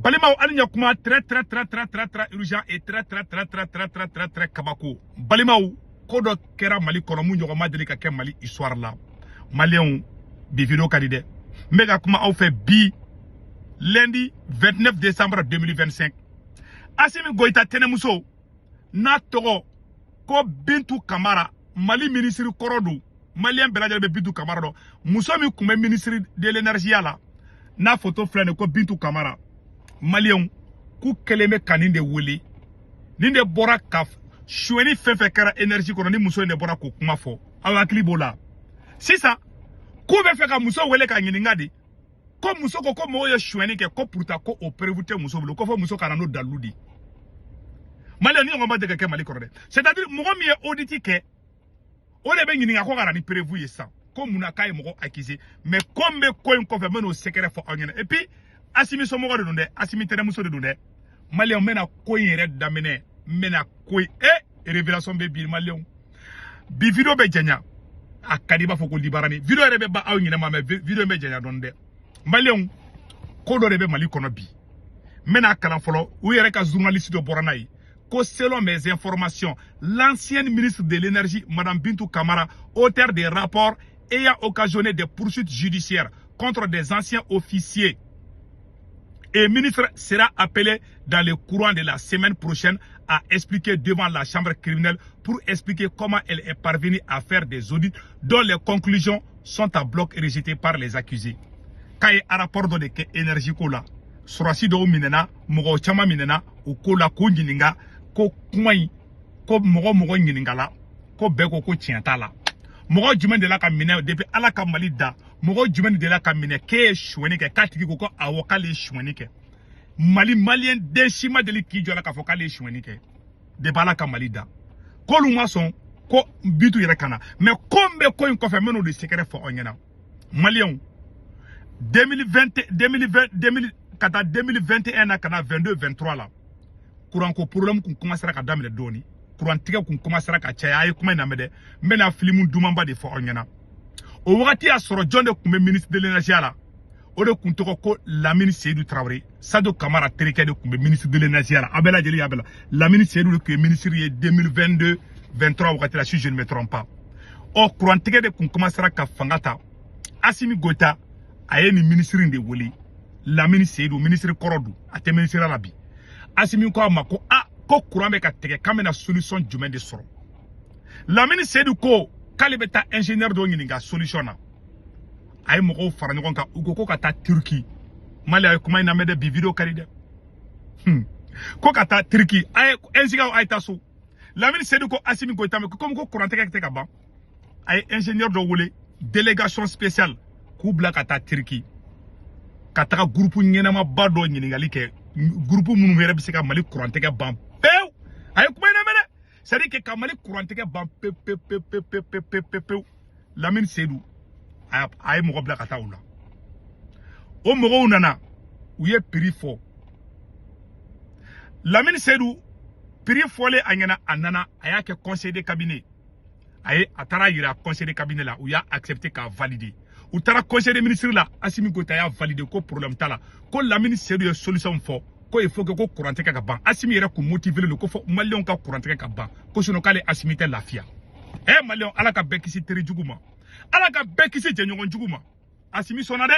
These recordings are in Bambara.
Balimaw, hali ɲɛ kuma très très très très très très urgent et très très très très très très très très kabako. Balimaw, ko dɔ kɛra Mali kɔnɔ mun ɲɔgɔn ma deli ka kɛ Mali histoire la. Maliyɛnw, bi vidéo ka di dɛ. N bɛ ka kuma aw fɛ bi, lundi 29 décembre 2025. Asimi Goïta tɛnɛmuso n'a tɔgɔ ko Bintu Kamara, Mali ministre kɔrɔ don. Maliyɛn bɛɛ lajɛlen bɛ Bintu Kamara dɔn, muso min tun bɛ ministre de l'énergie la, n'a photo filɛ nin ye, ko Bintu Kamara. Maliyɛnw, k'u kɛlen bɛ ka nin de wele, nin de bɔra ka sonyɛni fɛn fɛn kɛra énergie kɔnɔ, ni muso in de bɔra k'o kuma fɔ. Aw hakili b'o la. Sisan k'u bɛ fɛ ka muso wele ka ɲininka de, ko muso ko ko mɔgɔw ye sonyɛni kɛ, ko pourtant ko o preuve tɛ muso bolo, ko fɔ muso ka na n'o dalilu di. Maliyɛn, ni ɲɔgɔn ma deli ka kɛ Mali kɔnɔ dɛ. C'est à dire, mɔgɔ min ye audit kɛ, o de bɛ ɲininka ko ka na ni preuve ye sisan, ko munna k'a ye mɔgɔ accuser. Mais ko min bɛ ko in kɔfɛ, n bɛ n'o secret fɔ aw ɲɛna. Et puis Asimi somɔgɔ de don dɛ, Asimi tɛnɛmuso de don dɛ. Maliyɛnw, n bɛna ko in yɛrɛ daminɛ, n bɛna ko in révélation bɛ bi. Maliyɛnw, bi vidéo bɛ janya, a ka di i b'a fɔ ko libarani. Vidéo yɛrɛ bɛ ban aw ɲinɛ ma, mais vidéo bɛ janya dɔɔni dɛ. Maliyɛnw, ko dɔ de bɛ Mali kɔnɔ bi, n bɛna kalan fɔlɔ. U yɛrɛ ka journaliste dɔ bɔra n'a ye ko selon mes informations, l'ancienne ministre de l'énergie, Madame Bintou Kamara, auteur des rapports ayant occasionné des poursuites judiciaires contre des anciens officiers et ministre, sera appelé dans le courant de la semaine prochaine à expliquer devant la chambre criminelle pour expliquer comment elle est parvenue à faire des audits dont les conclusions sont à bloc rejetées par les accusés. K'a ye rapport dɔ de kɛ énergie ko la, sɔrɔsi dɔw minɛna, mɔgɔ caman minɛna o ko la, k'o ɲininka ko kuma in, ko mɔgɔ mɔgɔ ɲininkala, ko bɛɛ ko ko tiɲɛ t'a la. Mɔgɔ jumɛn de la ka minɛ depuis Ala ka Mali da? Mɔgɔ jumɛn de la ka minɛ k'e ye sonyɛni kɛ, k'a tigi ko ko awɔ, k'ale ye sonyɛni kɛ? Mali maliyɛn den si ma deli k'i jɔ la k'a fɔ k'ale ye sonyɛni kɛ depuis Ala ka Mali da. K'olu ma sɔn ko Bitu yɛrɛ ka na. Mais ko min bɛ ko in kɔfɛ, n bɛ n'o de secret fɔ aw ɲɛna. Maliyɛnw, 2020, 2020, 2000 ka taa 2021 na, ka na 22, 23 la, kuranko problème kun commencera ka daminɛ dɔɔni, kurantigɛ kun commencera ka caya. A ye kuma in lamɛn dɛ, n bɛna filimu dumanba de fɔ aw ɲɛna. O wagati y'a sɔrɔ jɔn de tun bɛ ministre de l'énergie la? O de kun tɔgɔ ko Lamini Seydou Traoré, Sadio Kamara terikɛ de tun bɛ ministre de l'énergie la. A bɛɛ lajɛlen y'a bɛɛ la, Lamini Seydou de tun ye ministre ye 2022, 23 wagati la, si je ne me trompe pas. Ɔ, kurantigɛ de kun commencera ka fanga ta. Asimi Goïta a ye nin ministre in de wele, Lamini Seydou, ministre kɔrɔ don, a tɛ ministre la bi. Asimi ko a ma ko a ko courant bɛ ka tigɛ, k'an bɛna solution jumɛn de sɔrɔ? Lamini Seydou ko k'ale bɛ taa ingénieur dɔ ɲininka solution na. A ye mɔgɔw fara ɲɔgɔn kan, u ko ko ka taa Turki. Mali, a ye kuma in lamɛn dɛ, bi vidéo ka di dɛ. Ko ka taa Turki, a ye ingénieur, a ye taa so. Lamini Seydou ko Asimi Goïta ma ko komi ko courant tigɛ tɛ ka ban, a ye ingénieur dɔ wele, délégation spéciale, k'u bila ka taa Turki, ka taga groupe ɲɛnamaba dɔ ɲininkali kɛ, groupe minnu yɛrɛ bɛ se ka Mali courant tigɛ ban pewu. A ye kuma in lamɛn dɛ, c'est à dire que ka Mali courant tigɛ ban pewu pewu pewu pewu pewu pewu pewu pewu pewu. Lamini Seydou a ye mɔgɔ bila ka taa o la. O mɔgɔw nana, u ye prix fɔ. Lamini Seydou, prix fɔlen a ɲɛna, a nana, a y'a kɛ conseil de cabinet. A ye a taara yira conseil de cabinet la, u y'a accepté k'a valider. U taara conseil des ministres la, Asimi Goïta y'a valider ko problème t'a la, ko Lamini Seydou ye solution fɔ, ko il faut que ko courant tigɛ ka ban. Asimi yɛrɛ kun motivé don ko fɔ maliyɛnw ka courant tigɛ ka ban, ko sinon k'ale Asimi tɛ lafiya. Maliyɛnw, Ala ka bɛɛ kisi teri jugu ma, Ala ka bɛɛ kisi jɛɲɔgɔn jugu ma. Asimi sɔnna dɛ,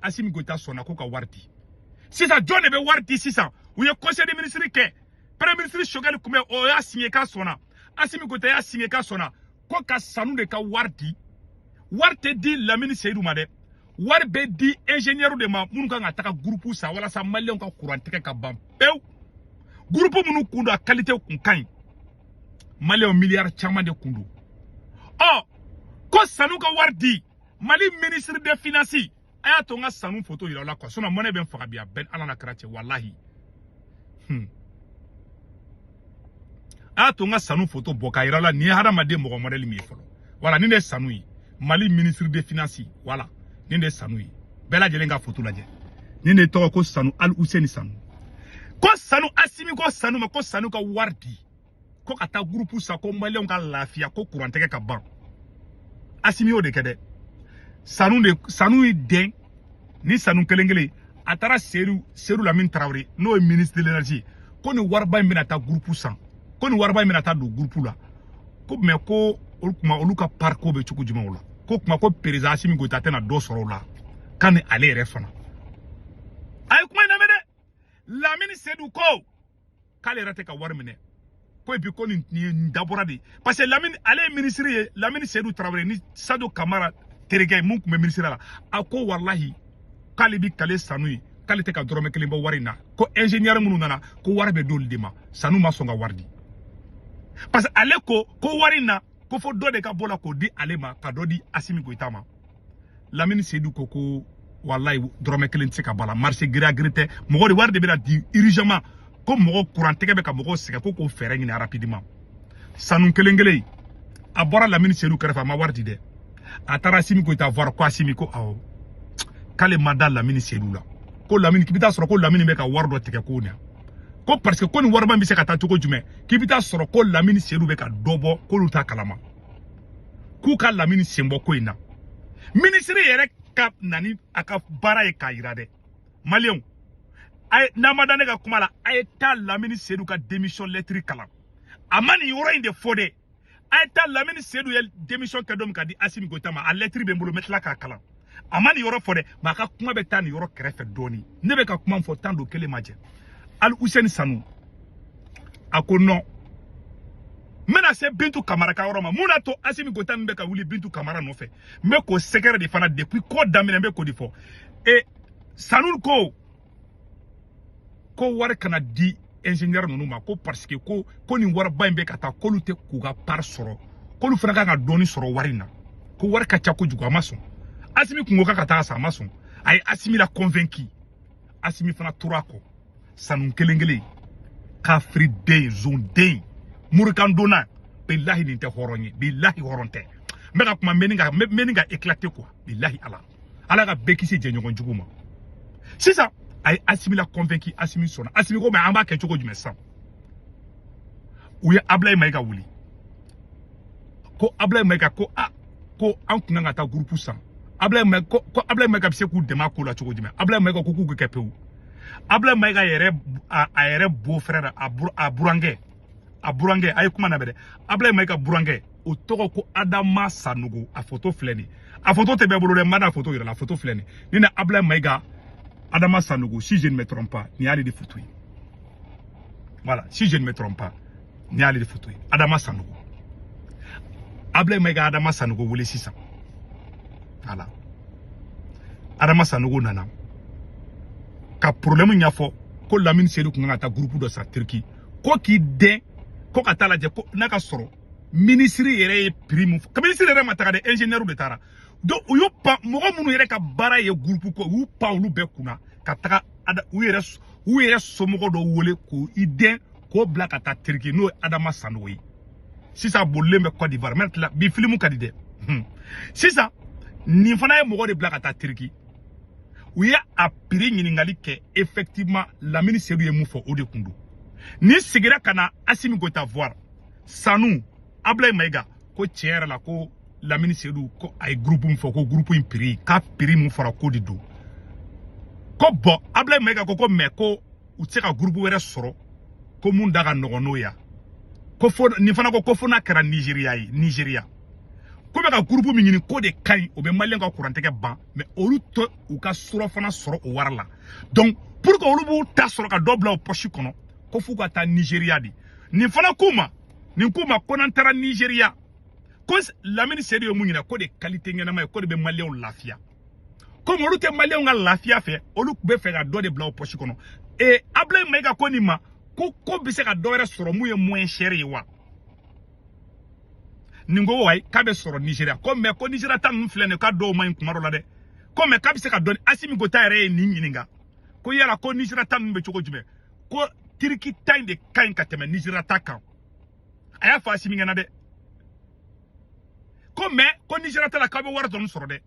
Asimi Goïta sɔnna ko ka wari di. Sisan jɔn de bɛ wari di? Sisan u ye conseil des ministres kɛ, premier ministre Choguel kun bɛ, o y'a signé k'a sɔnna. Asimi Goïta y'a signé k'a sɔnna ko ka sanu de ka wari di. Wari tɛ di Lamini Seydou ma dɛ, wari bɛ di ingénieur de ma minnu kan ka taga groupe san walasa maliyɛnw ka courant tigɛ ka ban pewu. Groupe minnu kun don, a qualité kun ka ɲi. Maliyɛnw, miliyari caman de kun don. Ɔ, ko sanu ka wari di Mali ministre des finances. A y'a to n ka sanu photo yira aw la quoi, sinon mɔnɛ bɛ n faga bi. A bɛɛ Ala na kɛra cɛ, walahi. A y'a to n ka sanu photo bɔ k'a yira aw la. Nin ye hadamaden mɔgɔ modèle min ye fɔlɔ, voilà, nin de ye sanu ye, Mali ministre des finances. Voilà, nin de ye sanu ye. Bɛɛ lajɛlen ka photo lajɛ, nin de tɔgɔ ko Sanu Ali Useni Sanu. Ko sanu, Asimi ko sanu ma ko sanu ka wari di, ko ka taa groupe san, ko maliyɛnw ka lafiya, ko courant tigɛ ka ban. Asimi y'o de kɛ dɛ. Sanu de, sanu ye den ni sanu kelen kelen. A taara Seydou Lamine Traoré, n'o ye ministre de l'énergie, ko nin wariba in bɛna taa groupe san, ko nin wariba in bɛna taa don groupe la, ko mais ko olu kuma olu ka parcours bɛ cogo jumɛn o la, ko kuma ko président Assimi Goïta tɛna dɔ sɔrɔ o la kan ni ale yɛrɛ fana. A ye kuma in lamɛn dɛ. Lamine Seydou ko k'ale yɛrɛ tɛ ka wari minɛ, ko et puis ko nin dabɔra de parce que Lamine ale ye ministre ye. Lamine Seydou Traoré ni Sadio Kamara terikɛ mun tun bɛ ministre la, a ko walahi k'ale bi kale sanu ye, k'ale tɛ ka dɔrɔmɛ kelen bɔ wari in na, ko ingénieur minnu nana ko wari bɛ d'olu de ma. Sanu ma sɔn ka wari di parce que ale ko ko wari in na ko fo dɔ de ka bɔ la k'o di ale ma ka dɔ di Assimi Goïta ma. Lamine Seydou ko ko walahi dɔrɔmɛ kelen tɛ se ka bɔ a la, marché gré à gré tɛ, mɔgɔ de wari de bɛna di urgemment, ko mɔgɔ kurantigɛ bɛ ka mɔgɔw sɛgɛn, ko k'o fɛɛrɛ ɲini rapidement. Sanu kelen kelen a bɔra Lamine Seydou kɛrɛfɛ, a ma wari di dɛ. A taara Assimi Goïta voir, ko Assimi ko awɔ k'ale ma da Lamine Seydou la, ko Lamine k'i bɛ taa sɔrɔ ko Lamine bɛ ka wari dɔ tigɛ ko ɲa, ko parce que ko nin wariba in bɛ se ka taa cogo jumɛn, k'i bɛ taa sɔrɔ ko Lamine Seydou bɛ ka dɔ bɔ k'olu t'a kalama, k'u ka Lamine sen bɔ ko in na. Ministre yɛrɛ ka na ni a ka baara ye k'a yira dɛ. Maliyɛnw, a ye n'a ma da ne ka kuma la, a ye taa Lamine Seydou ka démission lettre kalan. A ma nin yɔrɔ in de fɔ dɛ. A ye taa Lamine Seydou ye démission kɛ don min ka di Assimi Goïta ma, a lettre bɛ n bolo, n bɛ tila k'a kalan. A ma nin yɔrɔ fɔ dɛ, mais a ka kuma bɛ taa nin yɔrɔ kɛrɛfɛ dɔɔni. Ne bɛ ka kuma fɔ tan don kelen ma jɛ. Al Hussein Sanu a ko non, n bɛna se Bintu Kamara ka yɔrɔ ma. Mun n'a to Assimi Goïta min bɛ ka wuli Bintu Kamara nɔfɛ, n bɛ k'o sɛgɛrɛ de fana depuis ko daminɛ, n bɛ k'o de fɔ. E Sanu ko ko wari kana di ingénieur ninnu ma, ko parce que ko nin wariba in bɛ ka taa, k'olu tɛ k'u ka part sɔrɔ, k'olu fana kan ka dɔɔni sɔrɔ wari in na, ko wari ka ca kojugu. A ma sɔn. Assimi kun ko k'a ka taa san, a ma sɔn. A ye Assimi la convaincu, Assimi fana tora a kɔ. Sanu kelen kelen, kafiri den, zon den, murukan donna, bilahi nin tɛ hɔrɔn ye, bilahi hɔrɔn tɛ. N bɛ ka kuma, n bɛ nin ka éclater quoi, bilahi ala ala ka bɛɛ kisi jɛɲɔgɔn jugu ma. Sisan a ye Assimi la convaincu, Assimi sɔnna. Assimi ko mais an b'a kɛ cogo jumɛn sisan? U ye Ablaye Mayiga wuli, ko Ablaye Mayiga ko a ko an kun kan ka taa groupe san. Ablaye Mayiga ko Ablaye Mayiga bɛ se k'u dɛmɛ a ko la cogo jumɛn? Ablaye Mayiga ko k'u kɛ pewu. Ablaye Mayiga yɛrɛ a yɛrɛ beau frère, a burankɛ, a ye kuma lamɛn dɛ. Ablaye Mayiga burankɛ, o tɔgɔ ko Adama Sanogo, a photo filɛ nin, a photo tɛ bɛɛ bolo dɛ, n ma n'a photo yɛrɛ la, a photo filɛ nin ni na Ablaye Mayiga Adama Sanogo, si je ne me trompe pas, nin y'ale de photo ye. Voilà, si je ne me trompe pas, nin y'ale de photo ye, Adama Sanogo. Ablaye Mayiga Adama Sanogo wele sisan. Voilà, Adama Sanogo nana ka problème ɲɛfɔ, ko Lamine Seydou kun kan ka taa groupe dɔ san Turquie, ko k'i den ko ka taa lajɛ ko n'a ka sɔrɔ ministre yɛrɛ ye prix mun fɔ. Ministre yɛrɛ ma taga dɛ, ingénieur de taara. Donc u y'u pan mɔgɔ minnu yɛrɛ ka baara ye groupe ko, u y'u pan olu bɛɛ kunna ka taga u yɛrɛ somɔgɔ dɔ wele k'o i den k'o bila ka taa Turquie, n'o ye Adama Sanogo ye. Sisan bolilen bɛ Côte d'Ivoire maintenant, bi filimu ka di dɛ. Sisan nin fana ye mɔgɔ de bila ka taa Turquie, u ye a prix ɲininkali kɛ, effectivement Lamine Seydou ye mun fɔ o de kun don. Ni sigira ka na Assimi Goïta voir Sanu Ablaye Mayiga ko tiɲɛ yɛrɛ la ko Lamine Seydou ko a ye groupe min fɔ, ko groupe in prix k'a prix mun fɔra k'o de don. Ko bon, Ablaye Mayiga ko mais ko u tɛ se ka groupe wɛrɛ sɔrɔ ko mun da ka nɔgɔn n'o ya, ko fo nin fana ko fo n'a kɛra Nigéria ye. Nigéria ko bɛ ka groupe min ɲini k'o de ka ɲi, o bɛ maliyɛn ka kurantigɛ ban, mais olu tɛ u ka surafana sɔrɔ o wari la. Donc pour que olu b'u ta sɔrɔ ka dɔ bila o poche kɔnɔ, ko f'u ka taa Nigéria de. Nin fana k'u ma, nin k'u ma ko n'an taara Nigéria, ko Lamine Seydou ye mun ɲini, ko de qualité ɲɛnama ye, ko de bɛ maliyɛnw lafiya. Komi olu tɛ maliyɛnw ka lafiya fɛ, olu tun bɛ fɛ ka dɔ de bila o poche kɔnɔ. Et Ablaye Mayiga ko nin ma ko bɛ se ka dɔ wɛrɛ sɔrɔ mun ye moins cher ye wa? Nin ko wayi k'a bɛ sɔrɔ Nigéria, ko mais ko Nigéria ta ninnu filɛ nin ye, k'a dɔw man ɲi kuma dɔ la dɛ, ko mais k'a bɛ se ka dɔn. Assimi Goïta yɛrɛ ye nin ɲininka ko yala ko Nigéria ta ninnu bɛ cogo jumɛn, ko Turquie ta in de ka ɲi ka tɛmɛ Nigéria ta kan. A y'a fɔ Assimi ɲɛna dɛ, ko mais ko Nigéria ta la k'aw bɛ wari dɔɔni sɔrɔ dɛ.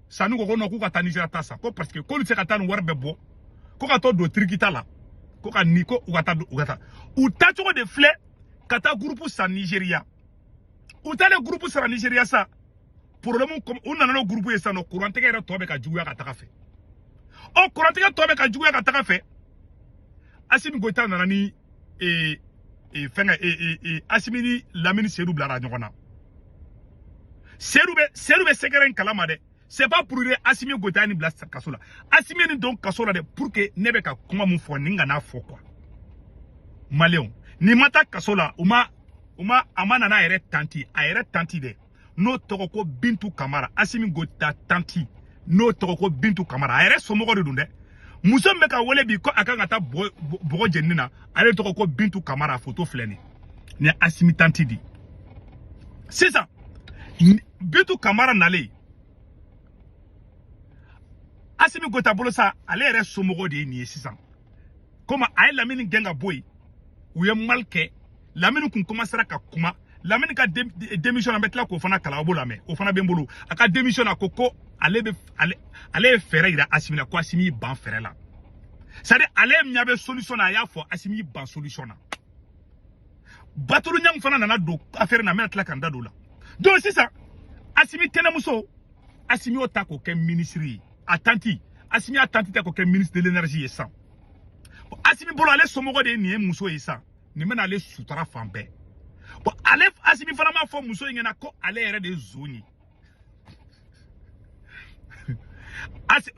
Sanu ko non, k'u ka taa Nigéria ta san, ko parce que k'olu tɛ se ka taa nin wari bɛɛ bɔ ko ka t'o don Turquie ta la, ko ka ni ko u ka taa u ka taa u taacogo de filɛ ka taa groupe san Nigéria. U taalen groupe sara Nigéria sa, problème comme u nana n'o groupe ye sisan nɔ, courant tigɛ yɛrɛ tɔ bɛ ka juguya ka taga fɛ. Ɔ, kurantigɛ tɔ bɛ ka juguya ka taga fɛ. Asimi Goyita nana ni fɛngɛ, Asimi ni Lamini Seydou bilara ɲɔgɔn na. Seydou bɛ secret in kalama dɛ. C'est pas pour dire Asimi Goyita ni bila kaso la. Asimi ni don kaso la dɛ, pour que ne bɛ ka kuma mun fɔ nin kana fɔ quoi. Maliyɛnw, nin ma taa kaso la, u ma a ma nana a yɛrɛ tantie, a yɛrɛ tantie dɛ, n'o tɔgɔ ko Bintu Kamara. Asimi Goyita tantie, n'o tɔgɔ ko Bintu Kamara, a yɛrɛ somɔgɔ de don dɛ. Muso min bɛ ka wele bi ko a kan ka taa bɔgɔ jenini na, ale tɔgɔ ko Bintu Kamara. A foto filɛ nin ye Asimi tantie di. Sisan Bintu Kamara nalen Asimi Goyita bolo sa, ale yɛrɛ somɔgɔ de ye nin ye. Sisan komi a ye Lamini gɛn ka bɔ yen, u ye mal kɛ. Lamini kun commencera ka kuma. Lamini ka démission na, n bɛ tila k'o fana kalan, aw b'o lamɛn, o fana bɛ n bolo. A ka démission na, ko ale bɛ ale ye fɛɛrɛ yira Asimi la, ko Asimi y'i ban fɛɛrɛ la. C'est à dire, ale ɲɛ bɛ solution na, a y'a fɔ Asimi y'i ban solution na. Batulu Ɲangi fana nana don affaire na, n bɛna tila ka n da don o la. Donc sisan Asimi tɛnɛmuso, Asimi y'o ta k'o kɛ ministre ye. A tantie, Asimi y'a tantie ta k'o kɛ ministre de l'énergie ye. Sisan Asimi bolo, ale somɔgɔ de ye nin ye, muso ye. Sisan nin bɛna ale sutura fan bɛɛ. Bon, ale Asimi fana m'a fɔ muso in ɲɛna ko ale yɛrɛ de ye zon ye.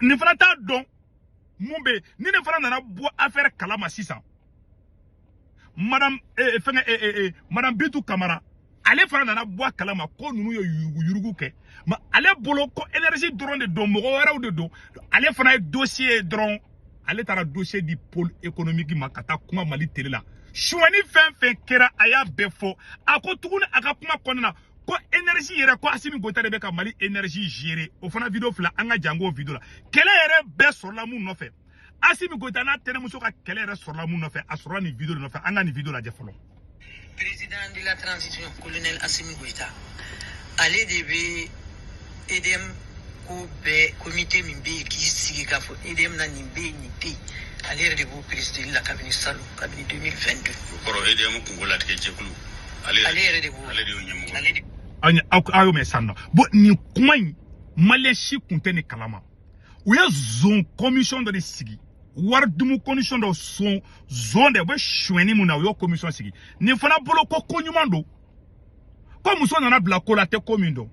Nin fana t'a dɔn mun bɛ ni nin fana nana bɔ affaire kalama. Sisan madame fɛngɛ madame Bintu Kamara, ale fana nana bɔ a kalama ko ninnu ye yurugu yurugu kɛ. Mais ale bolo ko énergie dɔrɔn de don, mɔgɔ wɛrɛw de don. Ale fana ye dossier ye dɔrɔn, ale taara dossier di pôle économique ma ka taa kuma Mali télé la. Suɲɛni fɛn fɛn kɛra, a y'a bɛɛ fɔ. A ko tuguni a ka kuma kɔnɔna na ko énergie yɛrɛ, ko Asimi Goyita de bɛ ka Mali énergie gérer. O fana vidéo fila, an ka jango vidéo la. Kɛlɛ yɛrɛ bɛɛ sɔrɔla mun nɔfɛ? Asimi Goyita n'a tɛnɛmuso ka kɛlɛ yɛrɛ sɔrɔla mun nɔfɛ? A sɔrɔla nin vidéo de nɔfɛ. An ka nin vidéo lajɛ fɔlɔ. Président de la transition, colonel Assimi Goïta, ale de bɛ EDM ko bɛɛ, comité min bɛ yen k'i sigi k'a fɔ EDM na nin bɛ yen, nin tɛ yen, ale yɛrɛ de b'o présider la kabini salon, kabini 2022. O kɔrɔ, EDM kungo latigɛ jɛkulu, ale Ale yɛrɛ de b'o ale de y'o ɲɛmɔgɔ. Ale de Aw ɲɛ aw y'o mɛn sisan nɔ. Bon, nin kuma in, maliyɛn si kun tɛ nin kalama. U ye zon commission dɔ de sigi, wari dumu commission dɔ, son zon de u bɛ sonyɛni mun na, u y'o commission sigi. Nin fana bolo ko ko ɲuman don, ko muso nana bila ko la, a tɛ ko min dɔn.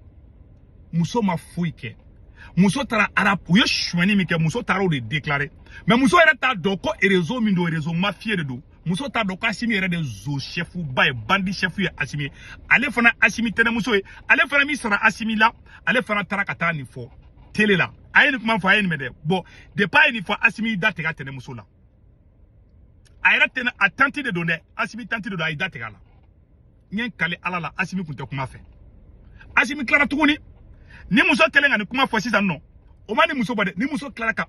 Muso ma foyi kɛ. Muso taara arab, u ye sonyɛni min kɛ, muso taara o de déclarer. Mais muso yɛrɛ t'a dɔn ko réseau min don, réseau mafieux de don. Muso t'a dɔn ko Asimi yɛrɛ de zo chef ba ye, bandit chef ye Asimi ye. Ale fana Asimi tɛnɛmuso ye, ale fana min sara Asimi la, ale fana taara ka taa nin fɔ télé la. A ye nin kuma fɔ, a ye nin mɛn dɛ. Bon, depuis a ye nin fɔ, Asimi y'i da tigɛ a tɛnɛmuso la. A yɛrɛ tɛnɛ, a tantie de don dɛ, Asimi tantie de don. A y'i da tigɛ a la. N ye n kali Ala la, Asimi kun tɛ kuma fɛ. Asimi tilara tuguni, ni muso kɛlen ka nin kuma fɔ sisan nɔ, o ma ni muso bɔ dɛ. Ni muso tilara ka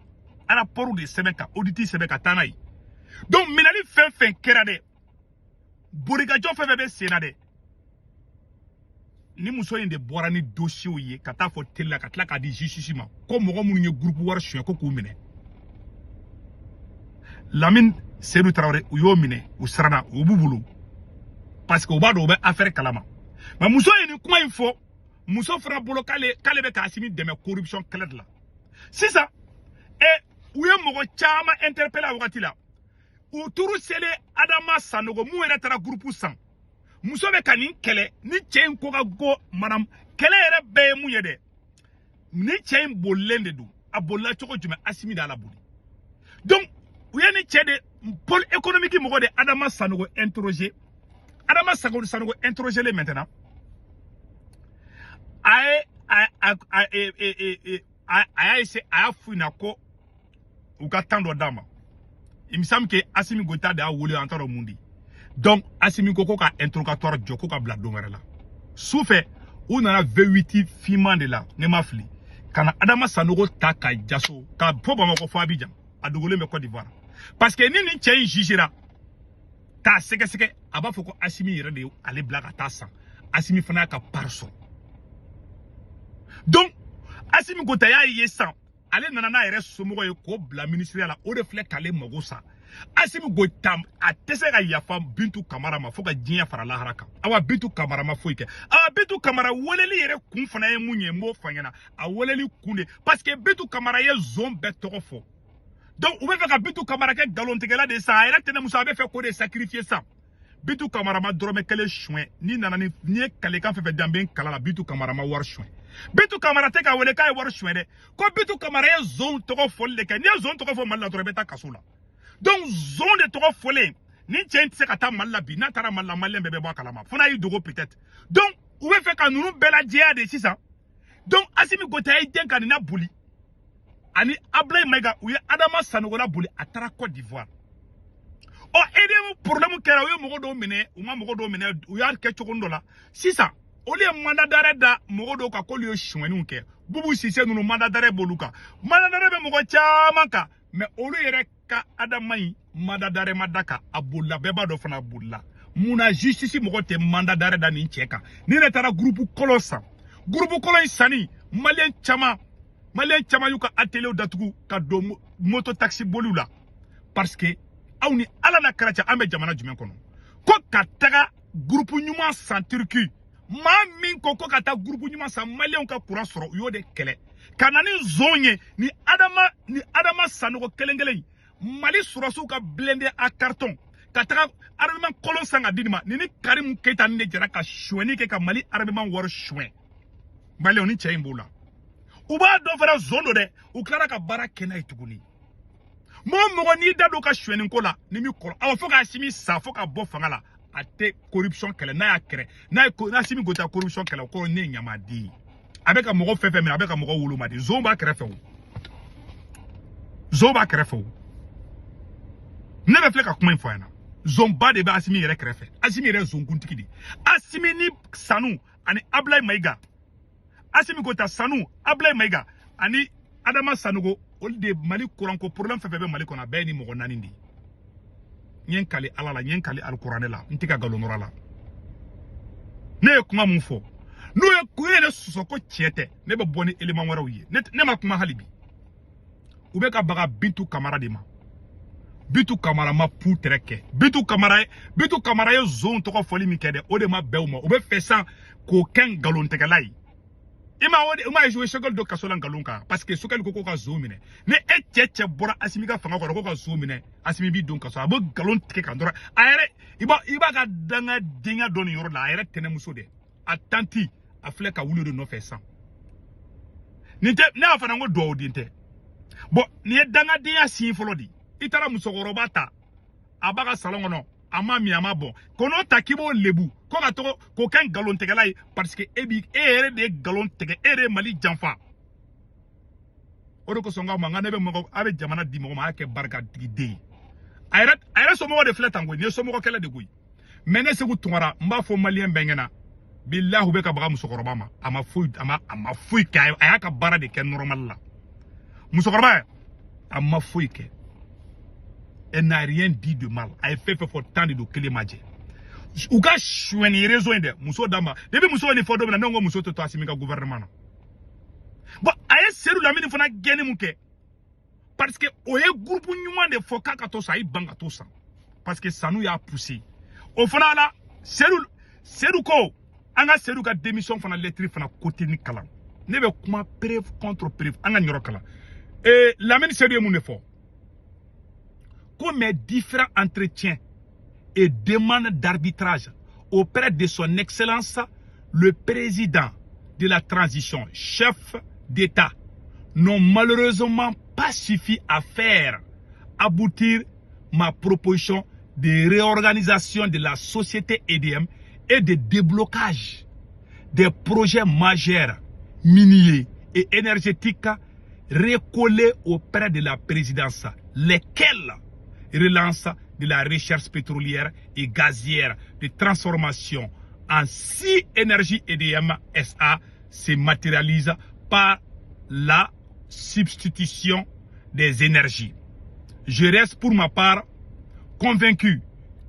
rapport de sɛbɛn, ka audit sɛbɛn ka taa n'a ye. Donc minɛli fɛn fɛn kɛra dɛ, borikajɔ fɛn fɛn bɛ sen na dɛ, ni muso in de bɔra ni dossier ye ka taa fɔ télé la, ka tila k'a di justice ma, ko mɔgɔ minnu ye groupe wari suɲɛ, ko k'u minɛ. Lamine Seydou Traoré, u y'o minɛ, u siranna, u b'u bolo parce que u b'a dɔn u bɛ affaire kalama. Mais muso ye nin kuma in fɔ, muso fana bolo k'ale bɛ ka Asimi dɛmɛ corruption kɛlɛ de la. Sisan u ye mɔgɔ caman interpellé a wagati la. U turu selen Adama Sanogo, mun yɛrɛ taara groupe san. Muso bɛ ka nin kɛlɛ ni cɛ in ko ka go madame. Kɛlɛ yɛrɛ bɛɛ ye mun ye dɛ? Ni cɛ in bolilen de don. A bolila cogo jumɛn? Asimi de y'a laboli. Donc u ye ni cɛ de, pôle économique mɔgɔ de, Adama Sanogo interroger. Adama Sanogo interroger le maintenant, a ye a a a e e e a a y'a essayer, a y'a f'u ɲɛna ko u ka temps dɔ d'a ma. Il me semble que Asimi Goïta de y'a wele, an t'a dɔn mun de. Donc Asimi ko ka interrogatoire jɔ, ko ka bila don wɛrɛ la. Su fɛ, u nana V8 finman de la, ne ma fili, ka na Adama Sanogo ta ka jaso ka fɔ Bamakɔ fo Abidjan. A dogolen bɛ Côte d'Ivoire, parce que ni nin cɛ in jugera k'a sɛgɛsɛgɛ, a b'a fɔ ko Asimi yɛrɛ de ye ale bila ka taa san. Asimi fana y'a ka part sɔrɔ. Donc Asimi Goïta y'a ye sisan, ale nana n'a yɛrɛ somɔgɔ ye k'o bila ministériya la, o de filɛ k'ale mago sa. Asimi Goïta, a tɛ se ka yafa Bintu Kamara ma fo ka diɲɛ fara lahara kan. Awa, Bintu Kamara ma foyi kɛ. Awa, Bintu Kamara weleli yɛrɛ kun fana ye mun ye? N b'o fɔ ɲɛna. A weleli kun de, parce que Bintu Kamara ye zon bɛɛ tɔgɔ fɔ. Donc u bɛ fɛ ka Bintu Kamara kɛ nkalontigɛla de sa. A yɛrɛ tɛnɛmuso, a bɛ fɛ k'o de sacrifier sa. Bintu Kamara ma dɔrɔmɛ kelen suɲɛ. N'i nana ni n'i ye kalekan fɛn fɛn di, an bɛ n kala la. Bintu Kamara ma wari suɲɛ. Bintu Kamara tɛ k'a wele k'a ye wari suɲɛ dɛ. Ko Bintu Kamara ye zon tɔgɔ fɔli de kɛ. N'i ye zon tɔgɔ fɔ Mali la dɔrɔn, i bɛ taa kaso la. Donc zon de tɔgɔ fɔlen, ni cɛ in tɛ se ka taa Mali la bi. N'a taara Mali la, maliyɛn bɛɛ bɛ bɔ a kalama, fo n'a y'i dogo peut-être. Donc u bɛ fɛ ka ninnu bɛɛ lajɛya de sisan. Donc Assimi Goïta ye den ka nin na boli ani Ablaye Mayiga, u ye Adama Sanogo la boli, a taara Côte d'Ivoire. Ɔ, EDM problème kɛra, u ye mɔgɔ dɔw minɛ, u ma mɔgɔ dɔw minɛ, u y'a kɛ cogo dɔ la. Sisan olu ye mandat d'arrêt da mɔgɔ dɔw kan k'olu ye sonyɛniw kɛ. Bubu Sise ninnu, mandat d'arrêt b'olu kan, mandat d'arrêt bɛ mɔgɔ caman kan. Mais olu yɛrɛ ka Adama in, mandat d'arrêt ma da kan, a bolila. Bɛɛ b'a dɔn fana, a bolila. Munna justice mɔgɔ tɛ mandat d'arrêt da nin cɛ kan? Ni ne taara groupe kɔlɔ san, groupe kɔlɔ in sanni, maliyɛn caman y'u ka atelier datugu ka don moto taxi boliw la, parce que aw ni Ala na kɛra cɛ, an bɛ jamana jumɛn kɔnɔ ko ka taga groupe ɲuman san Turki? Maa min ko ko ka taa groupe ɲuman san, maliyɛnw ka courant sɔrɔ, u y'o de kɛlɛ ka na ni zon ye. Ni Adama Sanogo kelen kelen, Mali sɔrɔsiw ka blindé à carton, ka taga armement kolon san ka di nin ma. Ni Karimu Keyita ni de jɛra ka sonyɛni kɛ ka Mali armement wari suɲɛ. Maliyɛnw, ni cɛ in b'o la, u b'a dɔn fana zon don dɛ. U tilara ka baara kɛ n'a ye tuguni. Mɔgɔ mɔgɔ n'i da don ka sonyɛni ko la, ni mi kɔrɔ awɔ, fo k'Assimi sa, fo ka bɔ fanga la, a tɛ corruption kɛlɛ. N'a y'a kɛrɛ, n'a ye n'Assimi Goïta corruption kɛlɛ, o kɔrɔ ne ye ɲamaden ye. A bɛ ka mɔgɔ fɛn fɛn minɛ, a bɛ ka mɔgɔ woloma de. Zon b'a kɛrɛfɛ o, zon b'a kɛrɛfɛ o. Ne bɛ filɛ ka kuma in fɔ a ɲɛna, zonba de bɛ Assimi yɛrɛ kɛrɛfɛ. Assimi yɛrɛ ye zonkuntigi de. Assimi ni Sanu ani Ablaye Mayiga, Assimi Goïta, Sanu, Ablaye Mayiga ani Adama Sanogo, olu de Mali kuranko problème fɛn fɛn bɛ Mali kɔnɔ, a bɛɛ ye ni mɔgɔ naani de ye. N ye n kali Ala la, n ye n kali alikuranɛ la, n tɛ ka nkalon nɔrɔ a la. Ne ye kuma mun fɔ, n'o ye kun ye ne sɔsɔ ko tiɲɛ tɛ, ne bɛ bɔ ni élément wɛrɛw ye. Ne ma kuma hali bi. U bɛ ka baga Bintu Kamara de ma. Bintu Kamara ma pu tɛrɛ kɛ. Bintu Kamara ye zon tɔgɔ fɔli min kɛ dɛ, o de ma bɛn u ma. U bɛ fɛ san k'o kɛ nkalontigɛla ye. I ma o de, i ma ye, Sogɛli don kaso la nkalon kan, parce que Sogɛli ko ko ka zon minɛ. Ni e cɛ bɔra Asimi ka fanga kɔrɔ ko ka zon minɛ, Asimi b'i don kaso. A bɛ nkalon tigɛ kan dɔrɔn. A yɛrɛ, i b'a ka dangadenya dɔn nin yɔrɔ la. A yɛrɛ tɛnɛmuso dɛ, a tanti, a filɛ ka wuli o de nɔfɛ sisan. Nin tɛ ne y'a fana ko duwawuden tɛ. Bon, nin ye dangadenya sin fɔlɔ de. I taara musokɔrɔba ta, a b'a ka salon kɔnɔ, a ma min, a ma bɔn, k'o ta k'i b'o lebu ko ka tɔgɔ k'o kɛ nkalontigɛla ye, parce que e bi e yɛrɛ de ye nkalon tigɛ, e yɛrɛ ye Mali janfa. O de kosɔn n k'aw ma, n ka ne bɛ mɔgɔ, a bɛ jamana di mɔgɔ ma, a y'a kɛ barikatigiden ye. A yɛrɛ somɔgɔ de filɛ tan koyi. Nin ye somɔgɔ kɛlɛ de koyi. Mais ne Segu Tunkara, n b'a fɔ maliyɛn bɛɛ ɲɛna, bilahi, u bɛ ka baga musokɔrɔba ma. A ma foyi, a ma foyi kɛ. A y'a ka baara de kɛ normal la. Musokɔrɔba, a ma foyi kɛ. Elle n'a rien dit de mal. A ye fɛn fɛn fɔ, tan de don, kelen ma jɛ. U ka sonyɛni réseau in dɛ, muso d'a ma. Depuis muso ye nin fɔ don min na, ne ko muso tɛ to Asimi ka gouvernement na. Bon, a ye Seydou Lamini fana gɛnni mun kɛ, parce que o ye groupe ɲuman de fɔ k'a ka to san, a y'i ban ka to san, parce que Sanu y'a poussé o fana la. Seydou ko an ka Seydou ka démission fana lettre fana côté ni kalan. Ne bɛ kuma preuve contre preuve. An ka nin yɔrɔ kalan. Ee, Lamini Seydou ye mun de fɔ? Ko mes différents entretiens et demandes d'arbitrage auprès de son excellence le président de la transition, chef d'État, n'ont malheureusement pas suffi à faire aboutir ma proposition de réorganisation de la société EDM et de déblocage des projets majeurs miniers et énergétiques récollés auprès de la présidence, lesquels relance de la recherche pétrolière et gazière de transformation en 6 énergie EDM SA se matérialise par la substitution des énergies. Je reste pour ma part convaincu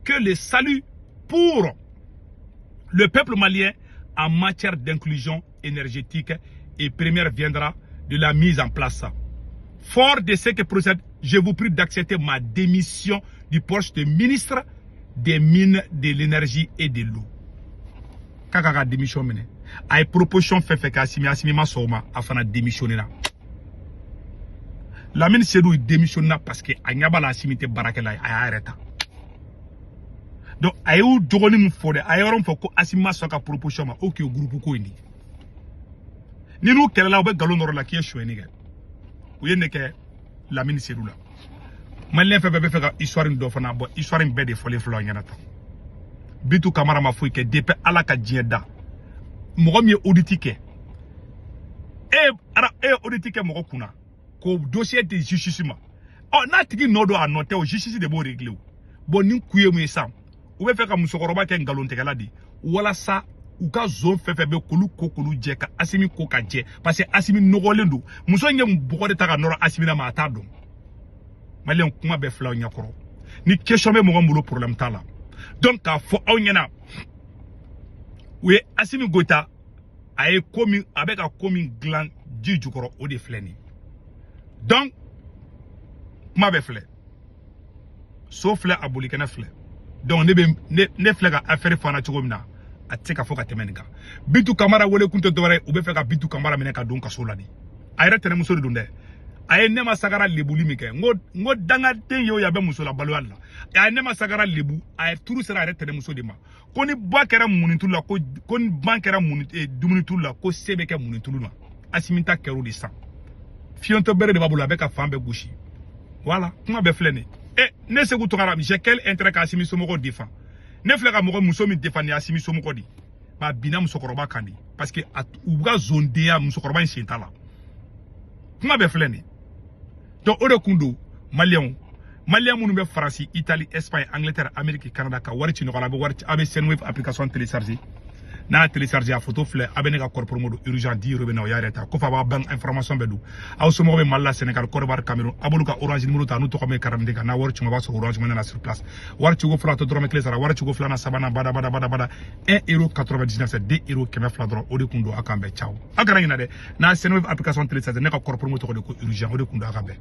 que le salut pour le peuple malien en matière d'inclusion énergétique et première viendra de la mise en place. Fort de ce que procède, je vous prie d'accepter ma démission du poste de ministre des Mines, de l'Énergie et de l'Eau. K'a ka démission minɛ. A ye proposition fɛn fɛn kɛ Asimi, Asimi ma sɔn o ma, a fana démissionné la. Lamine Seydou démissionna parce que a ɲɛ b'a la Assimi tɛ baarakɛla ye, a y'a yɛrɛ ta. Donc a y'u dɔgɔnin min fɔ dɛ, a ye yɔrɔ min fɔ ko Assimi ma sɔn ka proposition ma, o tun ye groupe ko in de ye. Ni n'u kɛlɛla, u bɛ nkalon dɔrɔn la k'i ye sonyɛni kɛ. U ye ne kɛ Lamine Seydou la. Maliyɛn fɛn fɛn bɛ fɛ ka histoire in dɔ fana bɔ, histoire in bɛɛ de fɔlen filɛ aw ɲɛna tan. Bintu Kamara ma foyi kɛ depuis Ala ka diɲɛ da. Mɔgɔ min ye audit kɛ, e ara e ye audit kɛ mɔgɔ kunna k'o dossier di justice ma, ɔ n'a tigi nɔ don, a nɔ tɛ, o justice de b'o régler. O bon, nin kun ye mun ye sisan? U bɛ fɛ ka musokɔrɔba kɛ nkalontigɛla de ye walasa u ka zon fɛn fɛn bɛ k'olu ko k'olu jɛ, ka Asimi ko ka jɛ, parce que Asimi nɔgɔlen don. Muso in ye bɔgɔ de ta ka nɔrɔ Asimi na, ma a t'a dɔn. Maliyɛn, kuma bɛɛ filɛ aw ɲɛkɔrɔ. Ni question bɛ mɔgɔ min bolo, problème t'a la. Donc k'a fɔ aw ɲɛna, u ye Asimi Goïta, a ye ko min, a bɛ ka ko min dilan ji jukɔrɔ, o de filɛ nin ye. Donc kuma bɛɛ filɛ, so filɛ, a bolikɛnɛ filɛ. Donc ne bɛ ne filɛ ka affaire fana cogo min na, a tɛ se ka fɔ ka tɛmɛ nin kan. Bintu Kamara wele kun tɛ dɔwɛrɛ ye, u bɛ fɛ ka Bintu Kamara minɛ ka don kaso la de. A yɛrɛ tɛnɛmuso de don dɛ. A ye ne ma sagara lebuli min kɛ, n ko dangaden ye o ye, a bɛ muso la baloya de la. A ye ne ma sagara lebu, a ye turu sera a yɛrɛ tɛnɛmuso de ma. Ko ni ba kɛra munitulu la, ko ni ban kɛra muni dumunitulu la, ko se bɛ kɛ munitulu la. Asimi ta kɛr'o de san. Fiyɔntɔ bɛrɛ de b'a bolo, a bɛ ka fan bɛɛ gosi. Voilà, kuma bɛɛ filɛ nin ye. Ne Sékou Tounkara, j'ai quel intérêt ka Asimi somɔgɔw défend? Ne filɛ ka mɔgɔ muso min défend, nin ye Asimi somɔgɔ de ye. A binna musokɔrɔba kan de, parce que u ka zondenya, musokɔrɔba in sen t'a la. Kuma bɛɛ filɛ nin ye. Donc o de kun don, maliyɛnw, maliyɛn minnu bɛ Faransi, Italie, Espagne, Angleterre, Amérique, Canada, ka wari ci ɲɔgɔn la, a bɛ wari ci, a bɛ Sendwave application télécharger. N'a y'a télécharger, a photo filɛ, a bɛ ne ka code promo don, urgent 10 euros bɛ na, o y'a yɛrɛ ta kɔfɛ, a b'a banque information bɛɛ don. Aw somɔgɔw bɛ Mali la, Sénégal, Côte d'Ivoire, Cameroun, a b'olu ka Orange numéro ta, n'u tɔgɔ min carte d'identité kan. N'a wari ci, a b'a sɔrɔ Orange Money na sur place. Wari ciko fɔlɔ, a tɛ dɔrɔmɛ kelen sara. Wari ciko filanan, sabanan, bada bada bada bada, 1 euro 99, c'est 2 euros 200 dɔrɔn. O de kun don. A k'an bɛn, ciao. A kana ɲinɛ dɛ, n'a Sendwave application télécharger, ne ka code promo tɔgɔ de ko urgent. O de kun don. A ka bɛn.